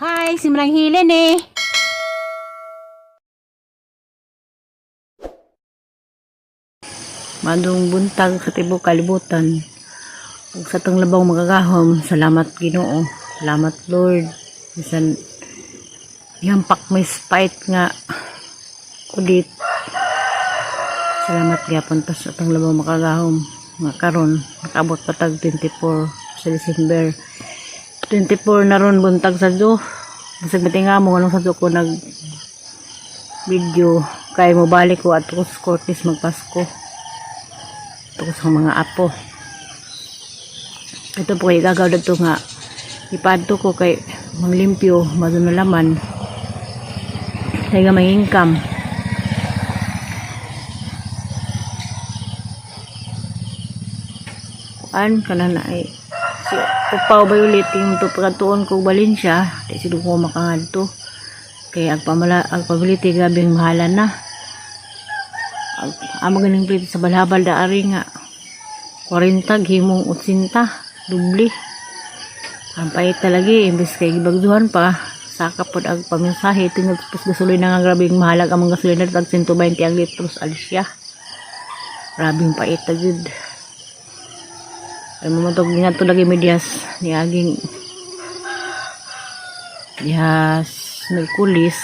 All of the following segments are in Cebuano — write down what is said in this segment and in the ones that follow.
Hi, si Manang Hilen eh. Madong buntag sa tibok kalibutan. Ug sa tong labaw magagahom, salamat Ginoo. Salamat Lord. Bisan yampak may spite nga ulit. Salamat gyapon ta sa atong labaw makagahom nga karon nakaabot pa tag 24 sa December. 24 na ron buntag sa do. Basig matinga mo anong sa do ko nag video kay mo balik ko at ko sa Cortez magpasko. Ito sa mga apo. Ito po kay gagaw dito nga ipadto ko kay manglimpyo madun na laman. Kay nga may income. Kuan kana na ay si upaw ba ulit yung to pagkatuon ko Valencia di siguro ko makangadto kay ang pamala ang pability grabeng mahalan na ang amo ganing plate sa balhabal da ari nga 40 himong 80 dubli ang pait talaga eh, imbes kay gibagduhan pa saka pod ang pamensahe tingod pos gasolina nga grabeng mahalag ang mga gasolina tag 120 ang litros alis siya. Grabeng pait ta jud. Ay mamatog nga to lagi medyas niaging dihas Merkulis.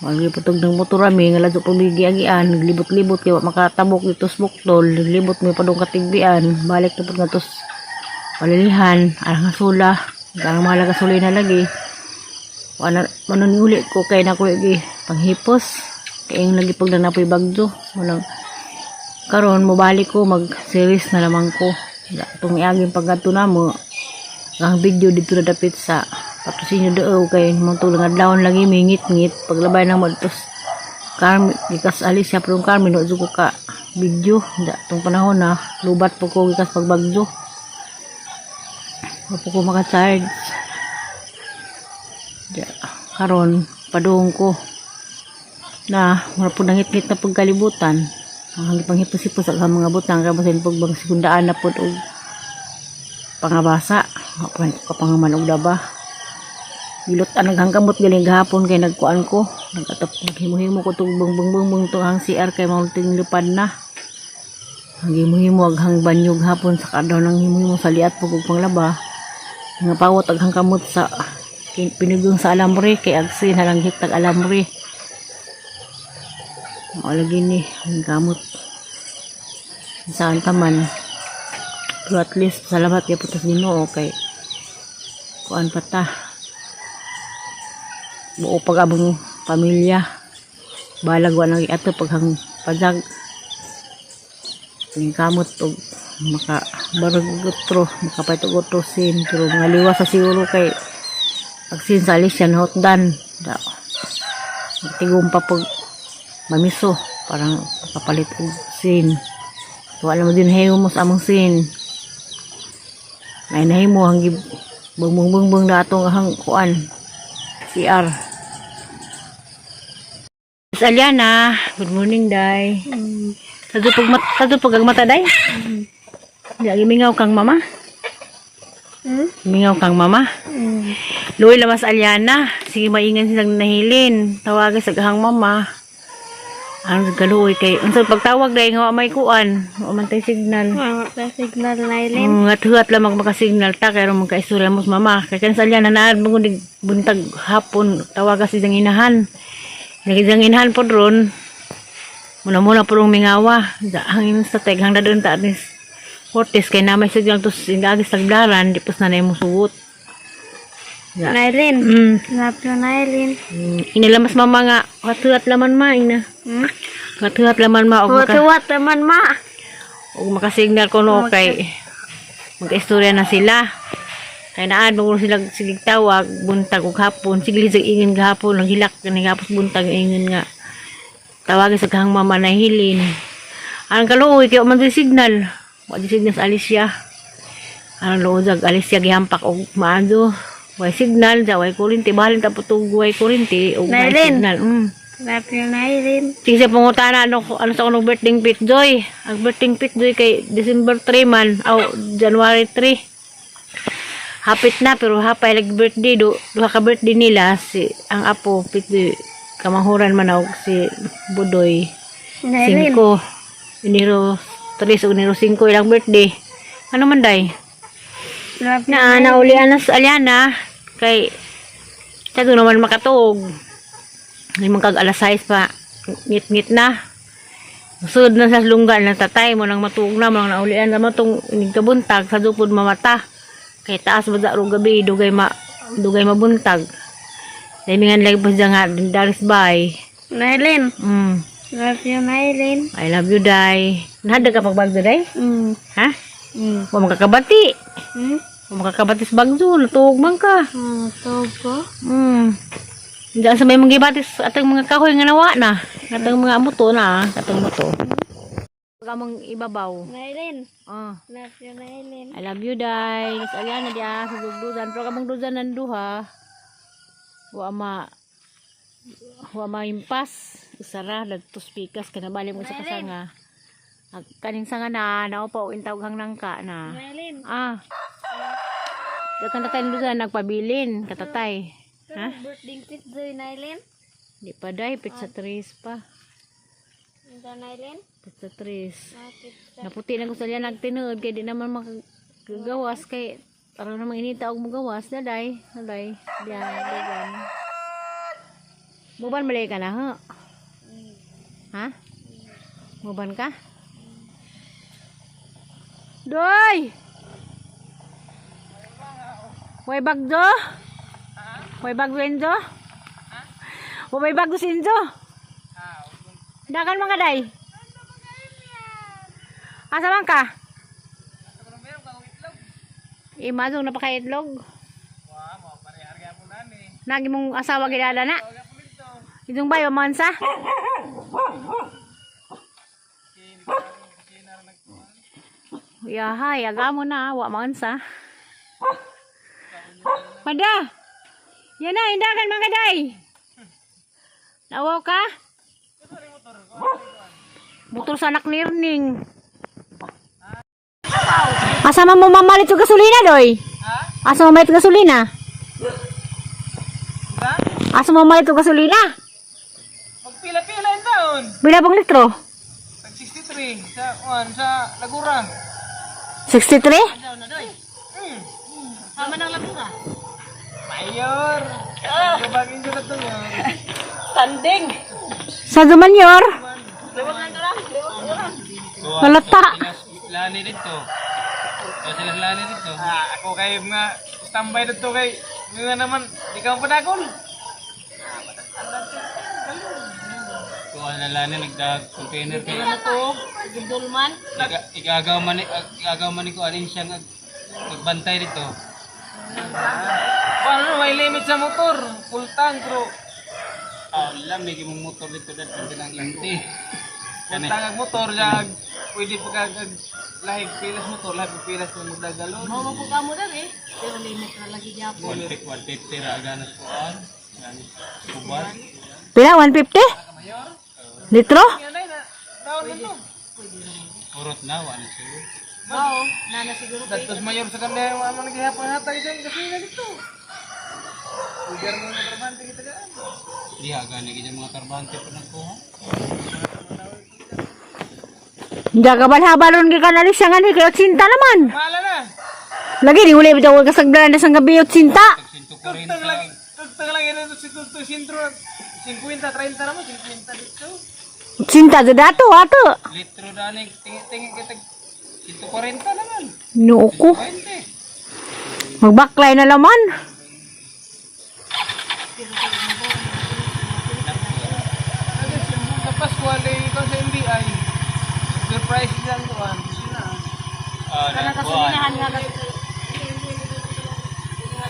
Maglipot og ng motor ami nga ladto pagigiagian, naglibot-libot kay wa makatabok dito sa buktol, naglibot may padung katigbian, balik na pud ngadto sa palilihan, arang hasula, ang mahal ang gasolina lagi. Wala manunuli ko kay nako gi panghipos kay ang lagi pag napoy bagdo. Walang karon mobalik ko mag series na lamang ko. Itong iaging paggadto namo ang video dito na dapit sa patrosinyo doo kay mo tulong adlawon lagi mingit-ngit paglabay nang madtos Carmen gikas alis siya pero Carmen no ko ka video da tong panahon na lubat po ko gikas pagbagyo wa po ko maka-charge. Da, karon padung ko na mura po nangit-ngit na pagkalibutan ang panghipos-hipos ang mga butang kay basin pag bang segundaan na pod og pangabasa kapangaman og daba gilot ang naghangkamot galing gahapon kay nagkuan ko nagkatap naghimo-himo ko tug bang bang bang bang tong hang CR kay maulting lupad na ang himo-himo ag hang banyo gahapon sa kadaw nang himo-himo sa liat pag og panglaba nga pawot ag hangkamot sa pinugong sa alambre kay agsin halang hitag alambre. Mao lagi ni ang gamot saan ta man, pero at least salamat kay putos Ginoo kay kuan pa ta buo pag abong pamilya balag wa nang ato paghang padag ning kamot og maka barag otro makapait og otro sin pero mga liwas sa siguro kay pag sin sa alis yan hotdan da tigom pa pag mamiso parang makapalit og sin. Wala mo din hayo mo sa among sin ay nahimo ang bang bang bang bang na atong ahang kuan CR. Miss Aliana, good morning day. Sa pag mata day. Di agi mingaw kang mama. Hmm? Mingaw kang mama. Luoy lamas Aliana, sige maingan silang nahilin. Tawagan sa gahang mama. Ang galuoy kay unsa pagtawag day nga wa may kuan, wa man tay signal. Wala pa signal na ilin. Ngathuat lamang makasignal ta kay aron magkaistorya mo sa mama. Kay kan sa Aliana naad mo kundi buntag hapon tawaga si siyang inahan. Lagi siyang inahan pod ron. Muna-muna purong mingawa. Hangin sa teg hang dadon ta anis. Cortes kay namay signal tos indagis tagdaran di pos nanay mo suot. Ya. Nailin. Love you, Nailin. Inilamas mama nga katuat laman ma ina. Hmm? Katuat laman ma og maka Tuwat naman, ma. og makasignal ko no kay magkaistorya na sila. Kay naad mo sila sige tawag buntag ug hapon sige sig ingin gahapon ang hilak kani gapos buntag ingin nga tawagin sa kahang mama na hilin. Ang kaluoy kay wa man di signal. Wa di signal sa Alicia. Ang luod ag Alicia gihampak og maadyo. Way signal, ja way kuryente bahalin ta putug way kuryente og may Nailin. signal. Love you, Nailin. Sige sa pangutana ano, ano sa kunong birthday pit Joy. Ang birthday pit Joy kay December 3 man, aw January 3. Hapit na pero hapay lagi birthday do duha ka birthday nila si ang apo piti kamahuran man og si Budoy. Nailin. 5 Enero 3 ug Enero 5 ilang birthday. Ano man day? Love you, Na naulian na sa Aliana kay tago naman makatuog. Ay man kag alas 6 pa ngit-ngit na. Sud na sa lunggan ng tatay mo nang matuog na mo nang naulian na mo tong kabuntag sa dupod mamata. Kay taas ba ro gabi dugay mabuntag. Dahil lagi po siya nga daris bay. Nailin. Love you, Nailin. I love you, Day. Nahada ka pagbagdo, Day? Ha? Wa makakabati. Wa makakabati sa bagdo. Natuog man ka. Tuog ko. Diyan sa may mga gibatis atong mga kahoy nga nawa na. Atong mga muto na. Atong muto. Among ibabaw. Nailin. Ah. Love you, Nailin. I love you, Day. Nas Aliana di ah, sa dugdugan. Pero kamong dugan ng duha. Wa ma impas. Usara, nagtos pikas. Kanabali mo sa kasanga. Ag, kaning sanga na, nao pa o intawag hang nangka na. Nailin. Ah. Dakan tatay dugan nagpabilin katatay. Ha? Birthday pizza, Nailin. Di pa day, pizza tres pa. Ito, Nailin. Pizza tres. Ah, pizza. Naputi na gusto niya nagtinuod kay di naman makagawas kay aron namang inita og mugawas daday daday diyan diyan. Muban malay ka na ha? Ha? Muban ka? Doy! Way bagdo? Way bagdo Enzo? Way bagdo si Enzo? Dagan mga day? Asa man ka? Imagine na pa itlog. Nagi mong asawa gilala na. Itong bayo mansa. Yahay, aga mo na, wa mansa. Pada. Yan na, hindagan mga kaday. Nawaw ka? Motor sa anak ni Erning. Asa man mo mamalit yung gasolina, doy? Asa mo mamalit yung gasolina? Asa mo mamalit yung gasolina? Magpila-pila yung taon. Bila bang litro? Tag 63 sa one sa Lagura. 63? Mayor. Kabagin ko na to yun. Sa Dumanyor? Halata. Lani dito. O sila lani dito. Ah, ako kay mga standby dito kay nga naman di ka padagol. Kung ano lani nagdag container kay. Ano to? Gudulman. Igagaw man ni ko alin siyang nagbantay dito. Paano may limit sa motor? Full tank bro. Ah, lamig imong motor dito dito ng inti. Full tank ang motor jag pwede pa kag lahig pilas motor, lahig pilas kung magdagalon. Mo 150 ra ganas kuan. Ganas kuban. Pila? 150? Litro? Yan ay na. Taon na to. Urot na wa na siguro. Datos mayor sa kanila yung mga naghihapon hatag isang gasolina dito. Ugar mo ng trabante kita gaan. Diha gani gid mga karbante pa nagkuha. Hindi ka ba habalon ka kanalis siya nga ni kayo tsinta naman. Mahala na. Lagi, di huli bitaw ka sagdalan na sang gabi tsinta. 140. Tugtang lang yun si tugtang sintro. 50, 30 naman, 50 dito. Tsinta sa dato, ato. Litro dani tingi-tingi kita 140 naman. Noo ko. 20. Magbaklay na laman. Sa Pasko, alay ikaw sa MBI. Surprise lang kuan. Ah, nagkuhan.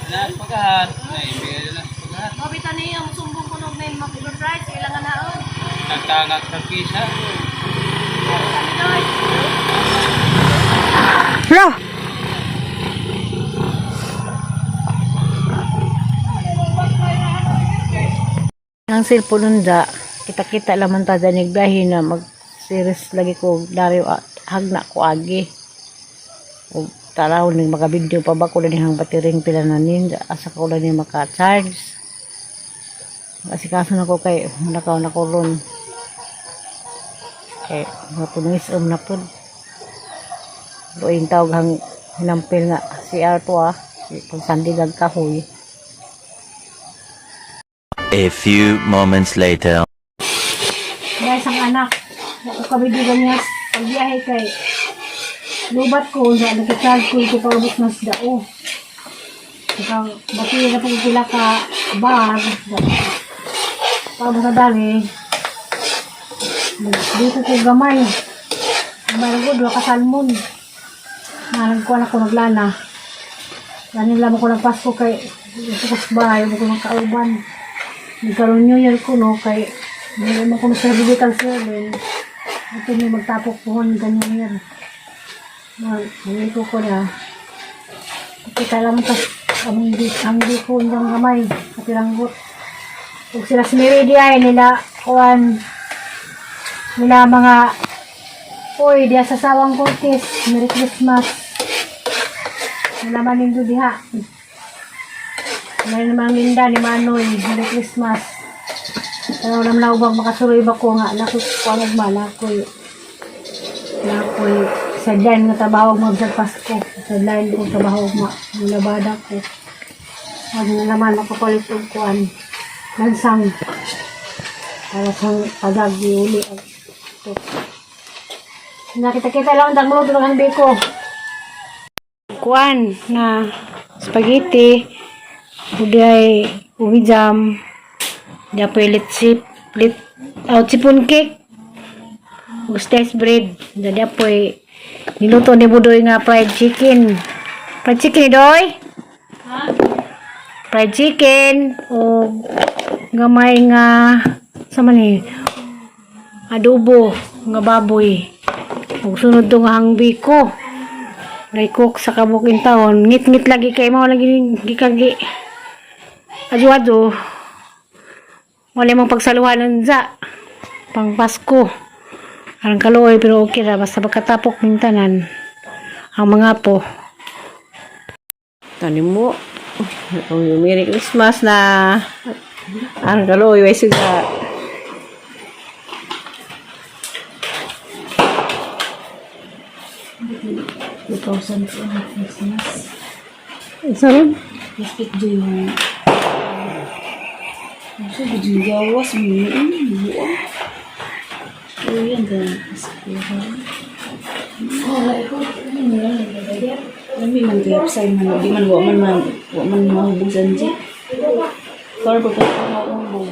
Na pagahat, na ibigay na pagahat. Mabita niya, musumbong ko nung may mag-overprice, kailangan naon. Nagtangak sa kisa. Lo. Ang cellphone nunda, kita-kita laman ta danig biyahe na mag series lagi ko dari hagna ko agi. O Taraw ning maka-video pa ba ko na nihang batiring pila na nin asa ko na ni maka-charge. Kasi kaso na ko kay nakaw na ko ron. Kay mapunis na pud. Luing tawag hang hinampil nga CR to ah. Pagsandig ang kahoy. A few moments later. Guys, ang anak. Ako kami di ganyan. Pagbiyahe kay lubat ko sa nagka-charge ko ito paabot na sa dao. Saka bati na po pila ka bar. Paabot na dali. Dito ko gamay. Gamay ko, duha ka salmon. Nalagkuhan ako naglana. Ganin lamang ko ng Pasko kay gusto ko sa bahay, ko ng kauban. Nagkaroon New Year ko no kay hindi mo ko sa bibitan 7. Ito may magtapok pohon ganyan year. Hindi ko ko na. Kita lang tas ang di ko ang gamay katiranggot. Ug sila si Mary di ay nila kuan nila mga Uy, diya sa Sawang Cortez, Merry Christmas. Wala man nindo diha. Wala naman Linda ni Manoy, Merry Christmas. Pero wala man ako bang makasuroy ba ko nga, nakoy kuan og ma, nakoy nakoy sideline nga trabaho mag sa Pasko. Sideline ko trabaho ma, nilabada ko. Wag na naman makapalit og kuan. Lansang para sa padag uli. Ito. Nakita-kita lang ang dagmo ng biko. Kuan na spaghetti, udi ay ubi jam, di po lit lit, oh, chipon cake, ug sliced bread, di po niluto ni Budoy nga fried chicken. Fried chicken ni Doy? Fried chicken o gamay nga sa man ni adobo nga baboy. Ug sunod to nga hangbi ko. Ray cook sa kabuking taon. Ngit-ngit lagi kay mo lagi gikagi. Adyo-adyo. Wala mong pagsaluhan sa pang Pasko. Arang kaluoy pero okay ra basta pagkatapok mintanan ang mga po. Tanim mo. Oh, Merry Christmas na. Ang kaluoy way siga. Sarap. Respect do yung Ano sa yung gawas mo yun? Buo. Oh, yan ka. Lami man kaya sa man di man wa man man wa man mahubusan siya. Para pa pa maubog.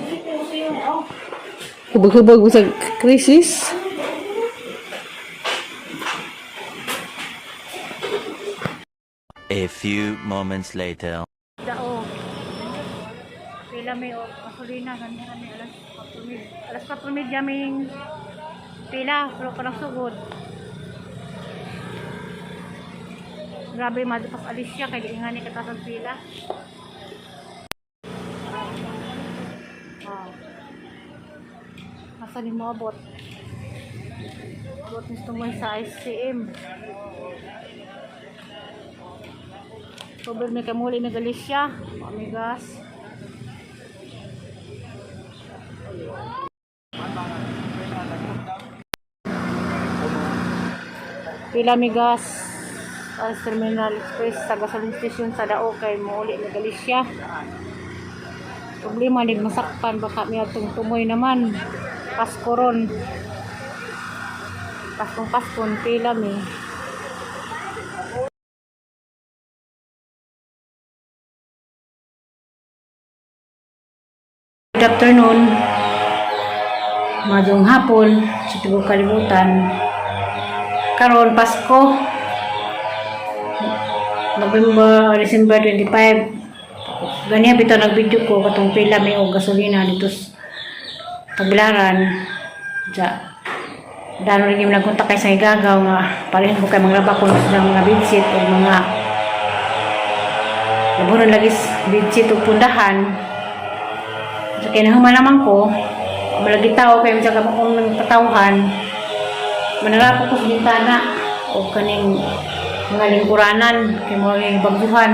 Hubog-hubog mo sa krisis. A few moments later. Dao. Pila may o gasolina ganyan kami alas 4:30. Alas 4:30 ming pila pero kanang sugod. Grabe madpas alis siya kay giingan ni katas ang pila. Wow. Asa ni mo abot? Abot ni tumoy sa ICM. Sobrang may kamuli na Galicia. Amigas. Pila migas sa Terminal Express sa gasoline station sa Dao kay muuli na Galicia. Problema nig masakpan baka may atong tumoy naman. Pasko ron. Paskong Paskon pila mi. Good afternoon. Madong hapon sa tibok kalibutan. Karon Pasko. November, December 25. Ganyan bitaw nag-video ko katong pila may og gasolina dito sa Tagbilaran. Ja. Dano rin yung nagkontak kay sa igagaw nga parehan ko kay mga ko sa mga bedsheet o mga labunan lagi sa bedsheet o pundahan. Sa kinahuman naman ko, malagi tao kayo sa kung nang tatawhan, manarap ko sa bintana o kaning Mga lingkuranan kay mga baguhan.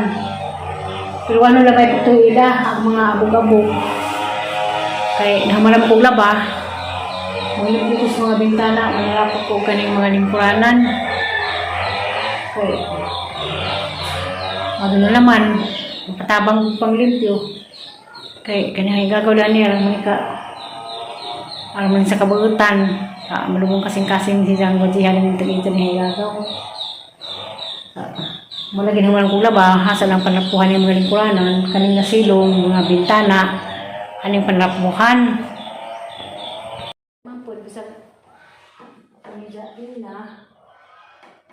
Pero ano lang may ito ila ang mga abog-abog. Kay nahamalam kog laba. Maglimpyo ko sa mga bintana, manarapok ko kaning mga lingkuranan. Kay ano na naman, patabang panglimpyo. Kay kanang gagaw lang niya man ka alam man sa kabagutan, malubong kasing-kasing si Jang Gojihan ng tag-ito ni gagaw. Mula ginawa ng kulaba, hasa lang panapuhan yung mga lingkuranan, kaning nasilong, mga bintana, aning panapuhan. Mampun, bisag, kanida din na,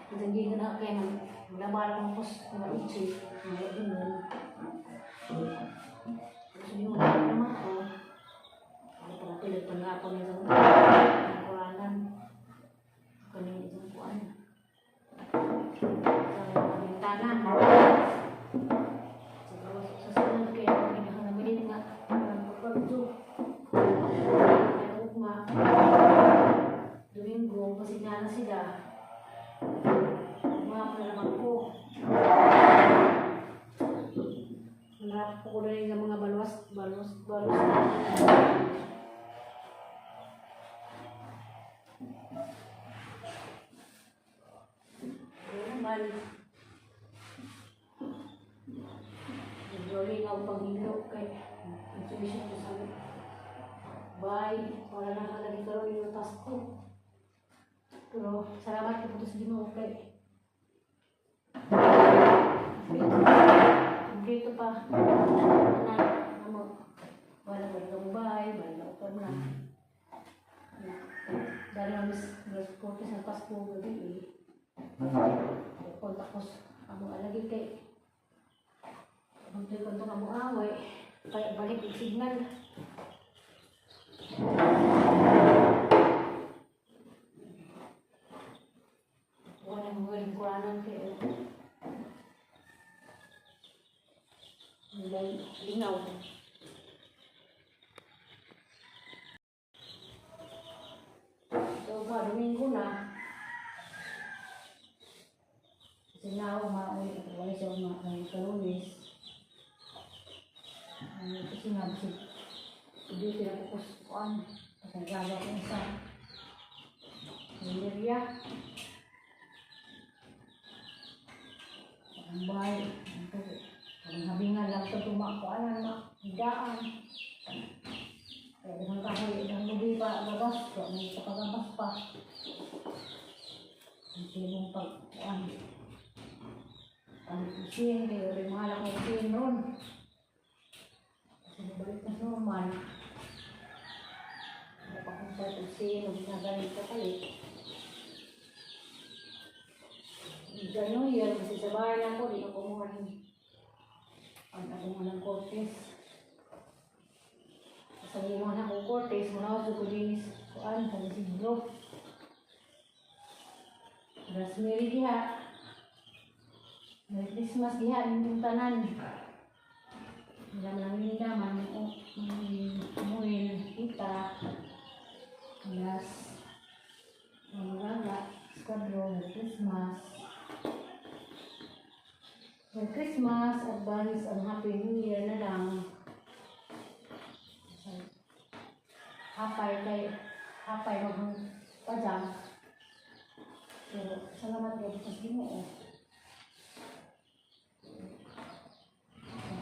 Janji na kaya nang labaran ko sa mga uchi, mga ganun. Gusto niyo naman ko. Ano pala pilit pa nga ako nitong kuranan. Kaning itong kuan. Sa bintana. Sa gawas sa sunod kaya kinahanglan nga ang pagbagyo. Kaya ugma. Domingo, kasi na sila. Mga naman ko. Narap ko na rin ng mga balos, balos, balos. Ano naman. Nag-rolling ang paghilo kay intuition ko sa bye. Wala na kalagi karon yung task ko. Pero salamat ko po sa Ginoo kay Dito pa. Na, ano, wala ko na bahay, wala na ko na. Dahil na mis korte sa Pasko gabi eh. Kontak ko among alagi kay Magtuloy ko itong among away. Kaya balik yung signal. Wala mo rin kuranan kayo. Lingaw. So, ba, Domingo na. Kasi na ako mauwi. Wala siya umakain sa Lunes. Kasi nga, kasi duty ako ko sa kuan. Kasi nagawa ko sa Nigeria. Ang bahay. Ang habingan lang sa tumakuanan, makidaan. Kaya daghang kahoy, daghang lubi pa, gabas. So, may pagkagabas pa. Ang tinong pagkuan. Ang isin, kaya rin mahal ako isin ron. Kasi nabalik na sa normal. Wala pa akong pag-isin, huwag na ganito kayo. Gano'n yan, kasi sa bahay lang ko, di ako kumuha ng ang ako nga ng cortes. Sa mo na akong cortes, muna ako sa kulinis, kuan, sa Isidro. Rosemary diha. Merry Christmas diha, inyong tanan. Wala man lang nila, man, umuin, tita, alas, mga gaga, squadron, Merry Christmas. Merry Christmas, advance, and Happy New Year na lang. Hapay kay, hapay maghang pajam. Pero salamat kayo sa Ginoo.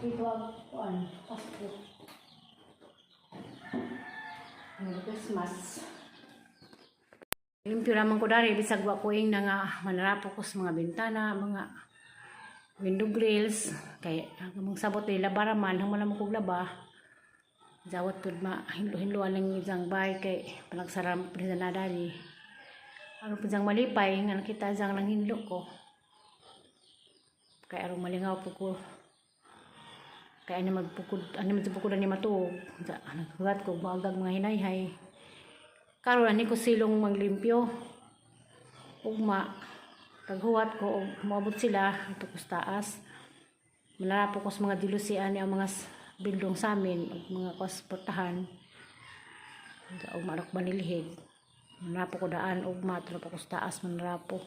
Dito ang kuan, Pasko. Merry Christmas. Limpyo naman ko dari, bisag wa ko ing na nga manarapo ko sa mga bintana, mga window grills, kay ang among sabot ay laba raman, hangman mo kog laba. Zawat pud ma hinlo-hinloan lang isang bahay kay panagsaram pud na dali. Aron pud sang malipay nga nakita sang nang hinlo ko. Kay aron malingaw pud ko. Kay ani magpukod, ani man sa pukod ani matuog. Sa naghugat ko maagag mga hinayhay. Karon ani ko silong maglimpyo. Ugma paghuwat ko og moabot sila ito ko sa taas. Manarapo ko sa mga dilusian ani ang mga bildong sa amin ug mga kos portahan. Ug marok manilhig. Manarapo ko daan ugma tulo pa ko sa taas manarapo.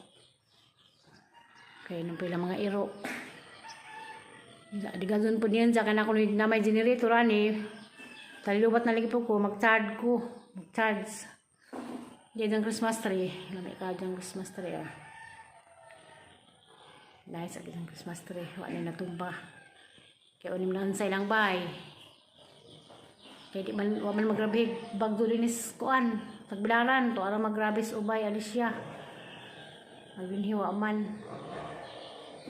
Kaya nang pila mga iro. Digadon po niyan sa kana ko na may generator ani. Talilubat na lagi po ko, mag-charge ko, mag-charge. Diyan ang Christmas tree. Lamay ka dyan Christmas tree ah. Dahil sa ang Christmas tree, wala na natumba. Kaya unim na sa ilang bahay. Kaya di man, wa man magrabe, bagdo linis kuan. Tagbilaran, to ara magrabe sa ubay, Alicia. Magbinhiwa man.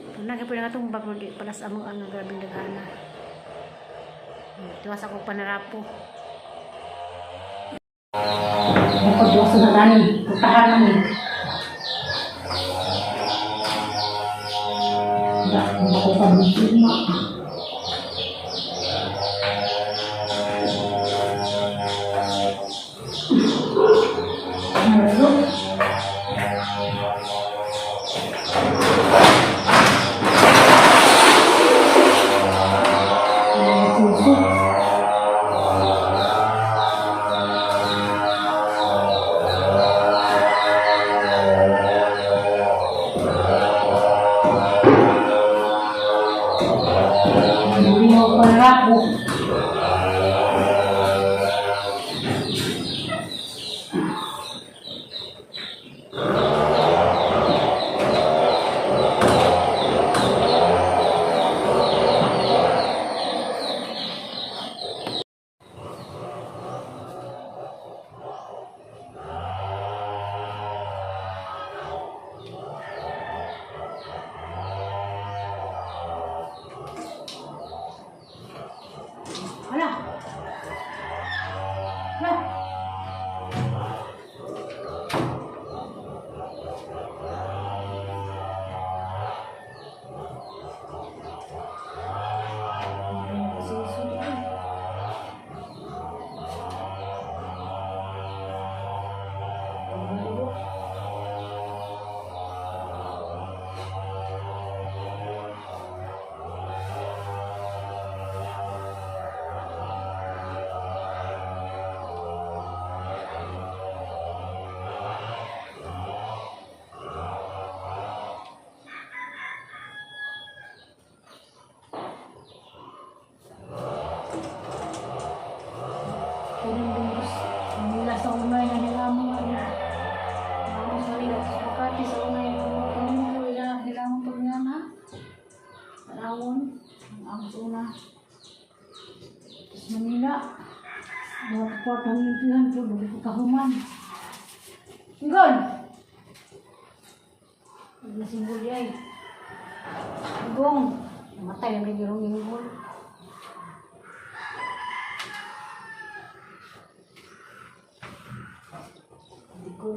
Una kay pwede nga itong bagdo, di pala sa among ang grabing daghana. Tiwas ako panarapo. Napagduwa sa narani, putahan man ni. Ako pa ma. Suso. Hindi mo panarapo. Hala. Hala. Kunin bungkus. Mula sa unay nga nila mo nga. Ako sa nila sa Makati sa unay nga mga kunin ko ila nila mo pag nga na. Tanawon ang amo sa una. Tapos Manila. Mga port ang limpihan ko, bagi ko kahuman. Ingon! Naglasinggol yay. Ingong! Namatay ang rigirong inggol. Hindi ko.